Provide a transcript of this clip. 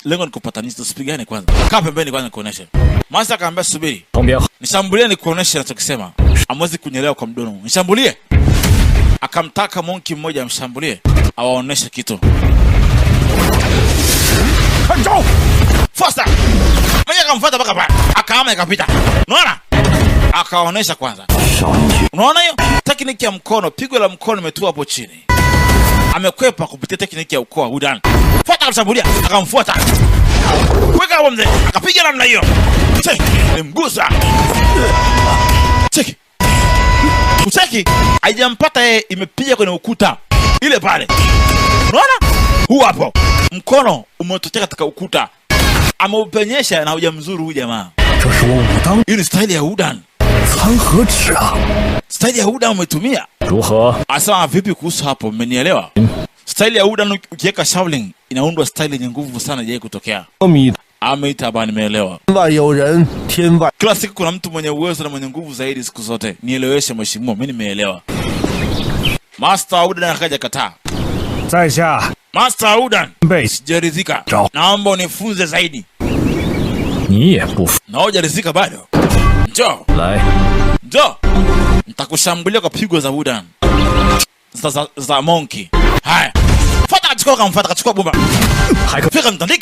Lengo ni kupatanisha, tusipigane kwanza. Kaa pembeni kwanza nikuoneshe. Master akaambia subiri. 旁边 Nishambulie nikuoneshe nachokisema. Hamwezi kunyelewa kwa mdomo. Nishambulie. Akamtaka monki mmoja amshambulie, awaoneshe kitu. Faster! Mwenye akamfuata mpaka pale. Akaama ikapita. Unaona? Akaonesha kwanza. 少林去 Unaona hiyo? Tekniki ya mkono, pigo la mkono imetua hapo chini. Amekwepa kupitia tekniki ya ukoo wa Wudan. Fuata akamshambulia, akamfuata. Weka hapo mzee, akapiga namna hiyo. Cheki, alimgusa. Cheki. Ucheki, haijampata yeye, imepiga kwenye ukuta. Ile pale. Unaona? Huu hapo. Mkono umetokea katika ukuta. Ameupenyesha na hujamzuru huyu jamaa. 这是我武当 Hii ni staili ya Wudan. 参合指啊！ Staili ya Wudan umetumia. 如何？ Asema vipi kuhusu hapo, mmenielewa? Staili ya Wudan ukiweka Shaolin inaundwa staili yenye nguvu sana ijawahi kutokea. 阿弥 Ameita bana, nimeelewa. 外有人，天外 Kila siku kuna mtu mwenye uwezo na mwenye nguvu zaidi siku zote. Nieleweshe mheshimiwa, mimi nimeelewa. Master Wudan akaja kataa. 在下 Master Wudan, 被 sijaridhika. Chao. Naomba unifunze zaidi. 你也不服 Na hujaridhika bado? Njoo, 来， njoo. Nitakushambulia kwa pigo za Wudan. Za monkey. Haya. Fuata akachukua akamfuata akachukua bomba. 还可 Fika mtandika.